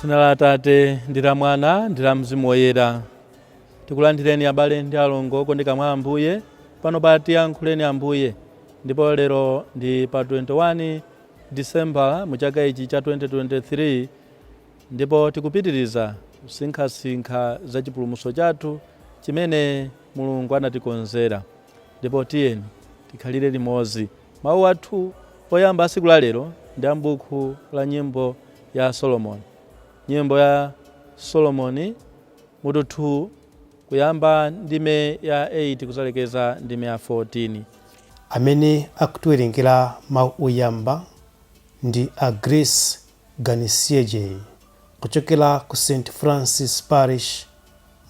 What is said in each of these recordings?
Dzina la Atate ndi la Mwana ndi la Mzimu Woyera. Tikulandireni abale ndi alongo okondeka mwa Ambuye pano pa Tiyankhuleni Ambuye, ndipo lero ndi pa 21 December mu chaka ichi cha 2023, ndipo tikupitiriza kusinkhasinkha za chipulumutso chathu chimene Mulungu anatikonzera, ndipo tiyeni tikhalire limodzi. Mawu athu oyamba a tsiku la lero ndi a m'buku la Nyimbo ya Solomoni. Nyimbo ya Solomoni mutu 2, kuyamba ndime ya 8 kuzalekeza ndime ya 14. Amene akutiwerengera mawu oyamba ndi a Grace Ganisiyeje kuchokera ku St Francis Parish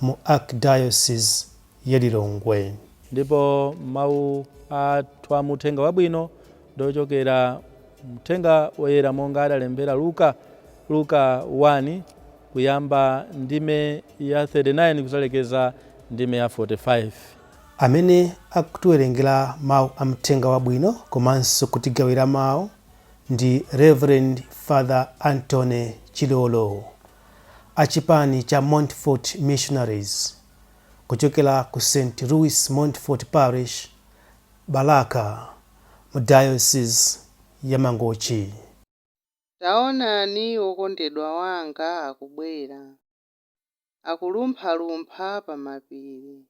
mu Archdiocese ya Lilongwe. Ndipo mawu athu a muthenga wabwino ndochokera muthenga woyera monga adalembera Luka, Luka 1, kuyamba ndime ya 39 kuzalekeza ndime ya 45. Amene akutiwerengera mawu a mthenga wabwino komanso kutigawira mawu ndi Reverend Father Anthony Chilolo a chipani cha Montfort Missionaries kuchokera ku St Louis Montfort Parish, Balaka, mu Diocese ya Mangochi. Taonani, wokondedwa wanga akubwera, akulumphalumpha pa mapiri.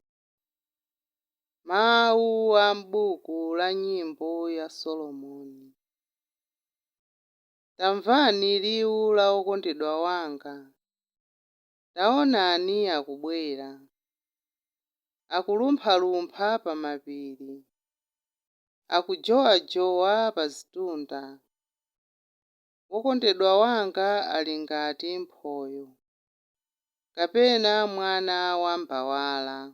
Mawu a m'buku la Nyimbo ya Solomoni. Tamvani liwu la wokondedwa wanga! Taonani akubwera, akulumphalumpha pa mapiri, akujowajowa pa zitunda. Wokondedwa wanga ali ngati mphoyo, kapena mwana wa mbawala.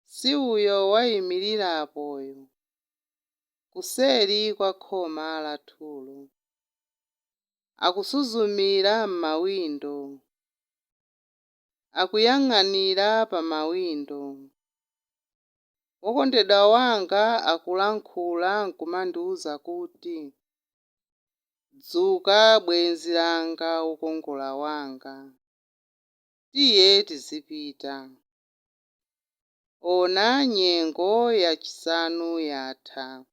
Si uyo wayimirira apoyo, kuseri kwa khoma lathulo, akusuzumira m'mawindo, akuyang'anira pa mawindo. Wokondedwa wanga akulankhula n'kumandiwuza kuti, "Dzuka bwenzi langa, wokongola wanga, tiye tizipita. Ona nyengo yachisanu yatha,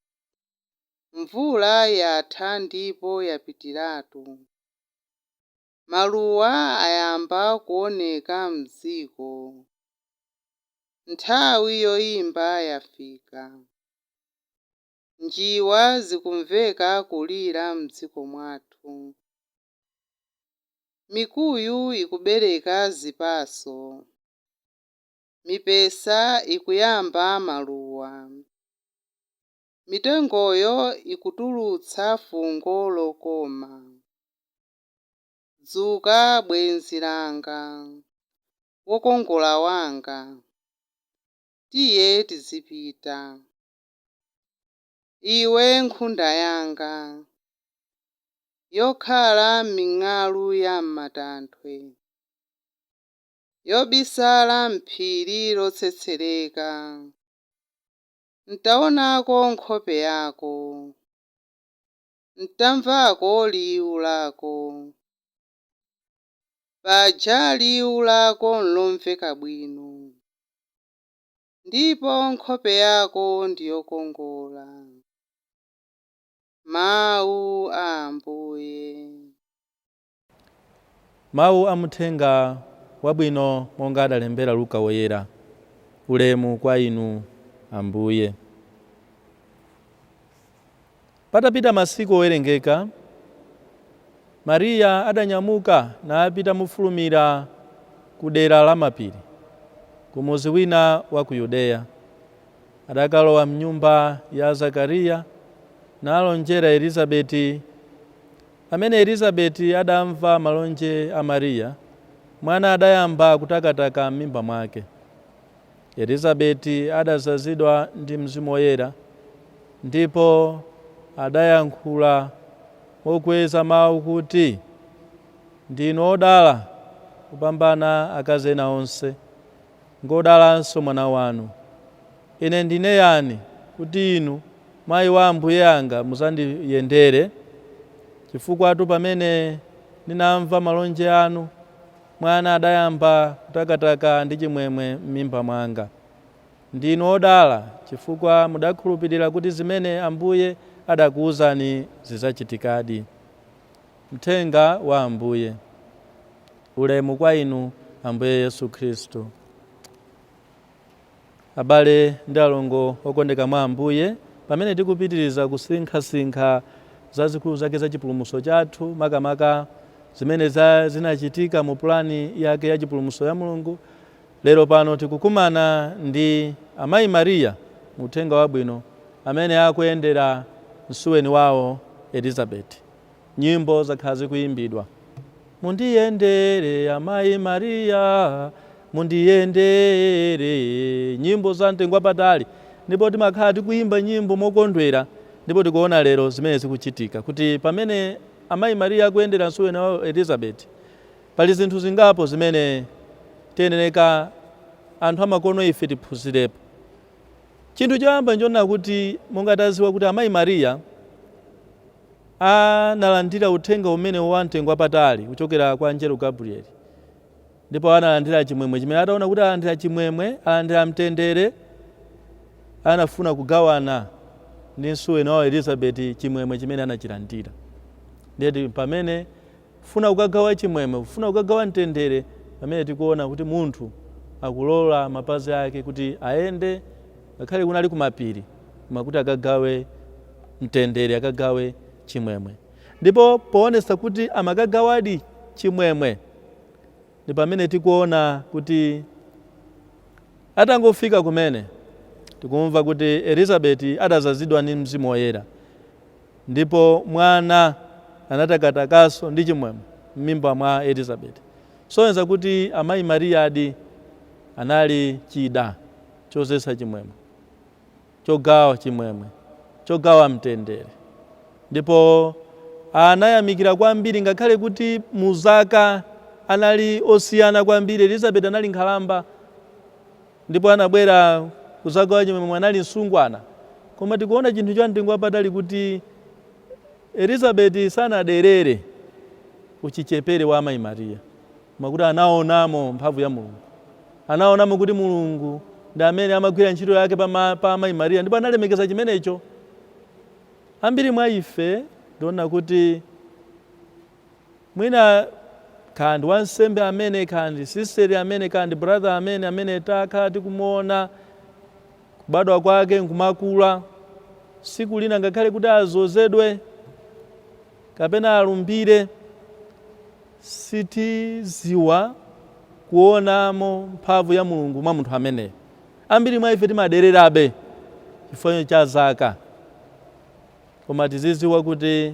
mvula yatha ndipo yapitiratu. Maluwa ayamba kuoneka m'dziko. Nthawi yoyimba yafika. Njiwa zikumveka kulira m'dziko mwathu. Mikuyu ikubereka zipatso. Mipesa ikuyamba maluwa. Mitengoyo ikutulutsa fungo lokoma. Dzuka bwenzi langa, wokongola wanga, tiye tizipita. Iwe nkhunda yanga, yokhala m'ming'alu ya m'matanthwe, yobisala m'phiri lotsetsereka, ntaonako nkhope yako, ntamvako liwu lako. Paja liwu lako n'lomveka bwino, ndipo nkhope yako ndi yokongola." Mawu a Ambuye. Mawu a muthenga wabwino monga adalembera Luka Woyera. Ulemu kwa inu Ambuye. Patapita masiku owerengeka, Mariya adanyamuka napita mofulumira ku dera la mapiri, ku mudzi wina wa ku Yudeya. Adakalowa m'nyumba ya Zakariya nalonjera Elizabeti. Pamene Elizabeti adamva malonje a Mariya, mwana adayamba kutakataka m'mimba mwake. Elizabeti adadzazidwa ndi Mzimu Woyera, ndipo adayankhula mokweza mau kuti, Ndinu odala kupambana akazi ena onse, ngodalanso mwana wanu. Ine ndine yani kuti inu, mai wa Ambuye anga, mudzandiyendere? Chifukwatu pamene ndinamva malonje anu, mwana adayamba kutakataka ndi chimwemwe m'mimba mwanga. Ndinu odala chifukwa mudakhulupirira kuti zimene Ambuye adakuwuzani zidzachitikadi. Mthenga wa Ambuye. Ulemu kwa inu, Ambuye Yesu Khristu. Abale ndi alongo okondeka mwa Ambuye, pamene tikupitiriza kusinkhasinkha zazikulu zake za chipulumutso chathu, makamaka zimene zinachitika mu pulani yake ya chipulumutso ya Mulungu, lero pano tikukumana ndi Amayi Mariya mu Uthenga Wabwino amene akuyendera msuweni wawo Elizabeti. Nyimbo zakhala zikuyimbidwa. Mundiyendere Amayi Mariya, mundiyendere. Nyimbo za mtengo wapatali, ndipo timakhala tikuyimba nyimbo mokondwera, ndipo tikuona lero zimene zikuchitika kuti pamene Amayi Mariya akuyendera msuweni wawo Elizabeti, pali zinthu zingapo zimene tiyenereka anthu amakono ife tiphunzirepo. Chinthu choyamba nchonena kuti monga taziwa kuti Amayi Mariya analandira uthenga umene wa mtengo wapatali kuchokera kwa Angelo Gabriel, ndipo analandira chimwemwe chimene ataona kuti alandira chimwemwe, alandira mtendere, anafuna kugawana ndi msuweni wawo Elizabeti chimwemwe chimene anachilandira. Ndiye pamene kufuna kukagawa chimwemwe, kufuna kukagawa mtendere, pamene tikuona kuti munthu akulola mapazi ake kuti ayende ngakhale kunali kumapiri, koma kuti akagawe mtendere, akagawe chimwemwe. Ndipo poonetsa kuti amakagawadi chimwemwe, ndi pamene tikuona kuti atangofika kumene, tikumva kuti Elizabeti adazazidwa ndi Mzimu Woyera, ndipo mwana anatakatakaso ndi chimwemwe m'mimba mwa Elizabeti. Soyenza kuti Amayi Mariya adi anali chida chozetsa chimwemwe, chogawa chimwemwe, chogawa mtendere, ndipo anayamikira kwambiri ngakhale kuti muzaka anali osiyana kwambiri. Elizabeti anali nkhalamba ndipo anabwera kuzagawa chimwemwe anali msungwana, koma tikuona chinthu cha mtengo wapatali kuti Elizabeti sanaderere uchichepere wa Amayi Mariya, koma kuti anaonamo mphamvu ya Mulungu, anaonamo kuti Mulungu ndi amene amagwira ntchito yake pa Amayi Mariya, ndipo analemekeza chimenecho. Ambiri mwa ife ndiona kuti mwina kandi wansembe amene, kandi sisteri amene, kandi brother amene takhala tikumuona kubadwa kwake nkumakula, siku lina ngakhale kuti azozedwe kapena alumbire, sitiziwa kuonamo mphamvu ya Mulungu mwa munthu ameneyo. Ambiri mwa ife timadererabe chifukwa cha zaka, koma tiziziwa kuti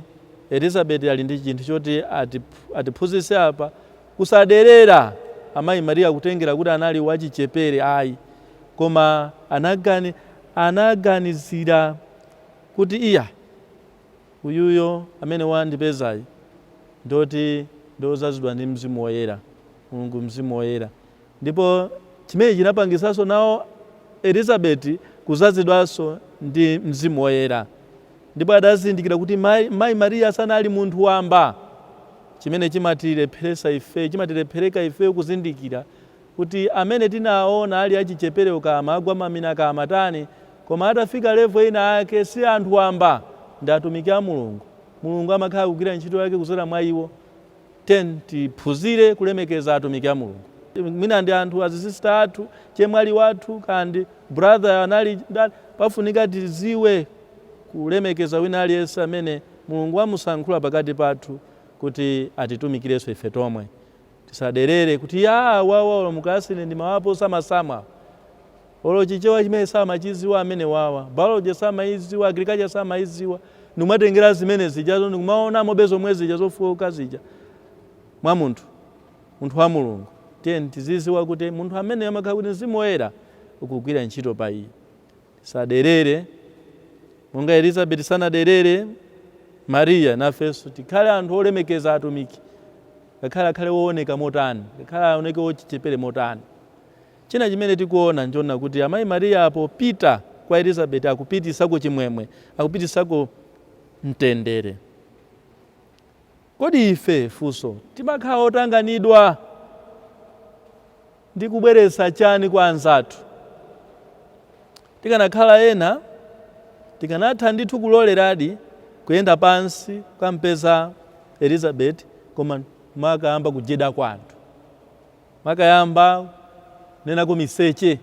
Elizabeti ali ndi chinthu choti atiphunzitse apa, kusaderera Amayi Mariya kutengera kuti anali wachichepere ayi, koma anaganizira kuti iya, uyuyo amene wandipezayi ndoti ndozazidwa ndi Mzimu Woyera, Mulungu Mzimu Woyera. Ndipo chimene chinapangisanso nawo Elizabeti kuzazidwanso ndi Mzimu Woyera, ndipo adazindikira kuti Mayi Mariya sanali munthu wamba, chimene chimatilepheresa ife, chimatilephereka ife kuzindikira kuti amene tinaona ali achichepere kama agwa mamina kama tani, koma atafika level ina ake si anthu wamba, ndi atumiki a Mulungu. Mulungu amakhala kugwira ntchito yake kudzera mwa iwo. Tiphunzire kulemekeza atumiki a Mulungu. Mwina ndi anthu azisista athu, chemwali wathu, kandi brother anali pafunika tiziwe kulemekeza wina aliyense amene Mulungu wamusankhula pakati pathu kuti atitumikirenso ife tomwe. Tisaderere kuti ya wawa mukalasi ndi mawapo samasamwa, olo Chichewa chimene samachiziwa amene wawa, biology samaiziwa, agriculture samaiziwa, ndikumatengera zimene zijazo ndikumaonamo bezo zomwe zija zofowoka zija mwa munthu wa Mulungu. Tiye tiziziwa kuti munthu amene amakhala kuti Mzimu Woyera ukugwira ntchito pa iye. Tisaderere monga Elizabeti sanaderere Mariya, nafenso tikhale anthu olemekeza atumiki, ngakhale akhale wooneka motani, ngakhale aoneke wochichepere motani. China chimene tikuona nchona kuti Amayi Mariya popita kwa Elizabeti akupitisako chimwemwe, akupitisako mtendere. Kodi ife, funso, timakhala otanganidwa ndi kubweretsa chani kwa anzathu? Tikanakhala ena, tikanatha ndithu kuloleradi kuyenda pansi kukampeza Elizabeti, koma makayamba kujeda kwa anthu, makayamba kunenako miseche,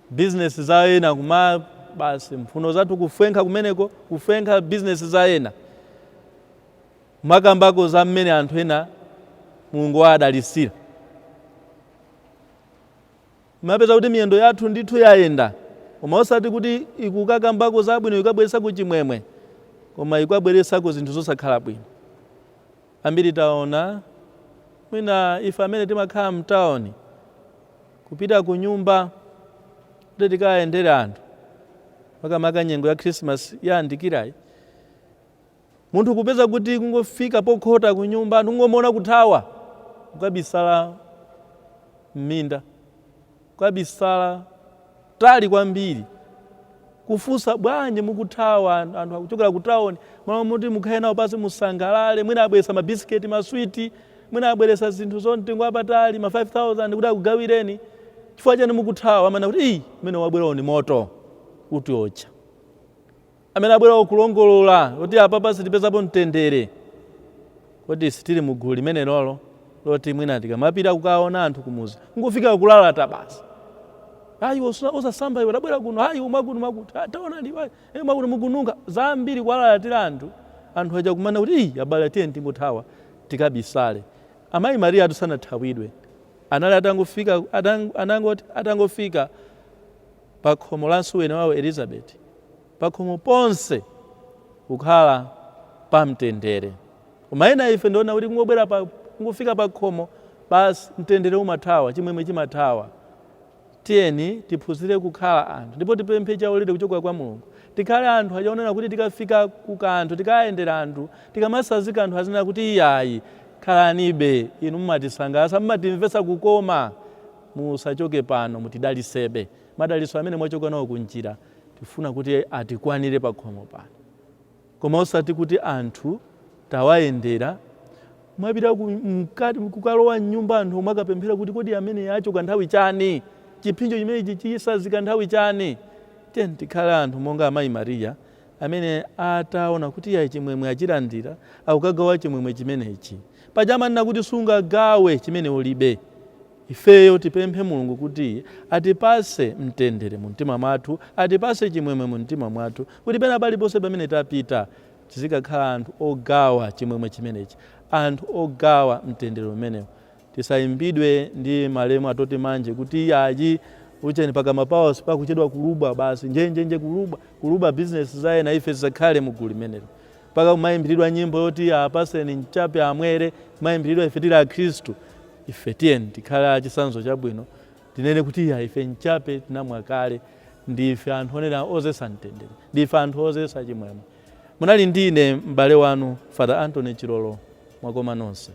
bizinesi za ena, kuma basi mphuno zathu kufwenkha kumeneko, kufwenkha bizinesi za ena, makambako za mmene anthu ena Mulungu waadalisira. Mapeza kuti miyendo yathu ndithu yayenda, koma osati kuti ikukakambako zabwino, ikabweresako chimwemwe, koma ikabweresako zinthu zosakhala bwino. Ambiri taona, mwina ife amene timakhala mtawuni, kupita ku nyumba kuti tikayendere anthu, makamaka nyengo ya Christmas yayandikirayi, munthu kupeza kuti kungofika pokhota ku nyumba, anthu kungomuona kuthawa, kukabisala m'minda, kukabisala tali kwambiri. Kufunsa, "Bwanji mukuthawa?" Anthu akuchokera ku tawuni, malo muti mukhale nawo pasi, musangalale, mwina abweresa mabisiketi, maswiti, mwina abweresa zinthu zomtengo wapatali, ma 5000 kuti akugawireni. "Chifukwa chani mukuthawa?" Amene kuti, "Iyi mmene wabwerawo ni moto utiotcha, amene abwerawo kulongolola kuti apa sitipezapo mtendere." Kodi sitili mugulu limene lolo loti mwina tikamapita kukaona anthu kumuzi, ngofika kulalata basi, "Ayi, osasamba iwe, tabwera kuno, ayi, mwakuti mwakuti, ah, taona ndi ayi, mwakuti mukununga zambiri," kwalalatira anthu, anthu aja kumana kuti, "Iyi abale, tiye tingothawa tikabisale." Amayi Mariya atu sanathawidwe. Anali atangofika, anangoti atangofika pa khomo la msuweni wawo Elizabeti, pakhomo ponse kukhala pamtendere. Koma ena ife ndiona kuti kungobwera pa, kungofika pa khomo basi, mtendere umathawa, chimwemwe chimathawa. Tiyeni tiphunzire kukhala anthu, ndipo tipemphe chaulere kuchoka kwa Mulungu, tikhale anthu achaonera kuti tikafika ku kanthu, tikayendera anthu, tikamasazika, anthu azinena kuti, "Iyayi, khalanibe, inu mumatisangalatsa, mumatimvetsa kukoma, musachoke pano, mutidalisebe. Madaliso amene mwachoka nawo kunjira tifuna kuti atikwanire pakhomo pano." Koma osati kuti anthu tawayendera, mwapita mkati kukalowa mnyumba, anthu omwe akapemphera kuti, "Kodi amene achoka nthawi chani? Chipsinjo chimenechi chisazika nthawi chani?" Tiyeni tikhale anthu monga amayi Mariya, amene ataona kuti iyayi, chimwemwe achilandira, akukagawa chimwemwe chimenechi. Paja amanena kuti sungagawe chimene ulibe. Ifeyo tipemphe Mulungu kuti atipase mtendere mu mtima mwathu, atipase chimwemwe mu mtima mwathu, kuti pena paliponse pamene tapita tizikakhala anthu ogawa chimwemwe chimenechi, anthu ogawa mtendere umenewu. Tisayimbidwe ndi malemu atoti manje kuti iyayi, ucheni pakamwa pawo sipakuchedwa kulubwa, basi njenjenje kulubwa, kulubwa bizinesi za ena. Ife tisakhale mu gulu limenelo mpaka kumayimbiridwa nyimbo yoti apaseni mchape amwere, kumayimbiridwa ife tili akhristu. Ife tiyeni tikhale achitsanzo chabwino, tinene kuti iya, ife mchape tinamwa kale, ndife anthu onena ozesa mtendere, ndife anthu ozesa chimwemwe. Munali ndi ine m'bale wanu Father Anthony Chilolo. Mwakoma nonse.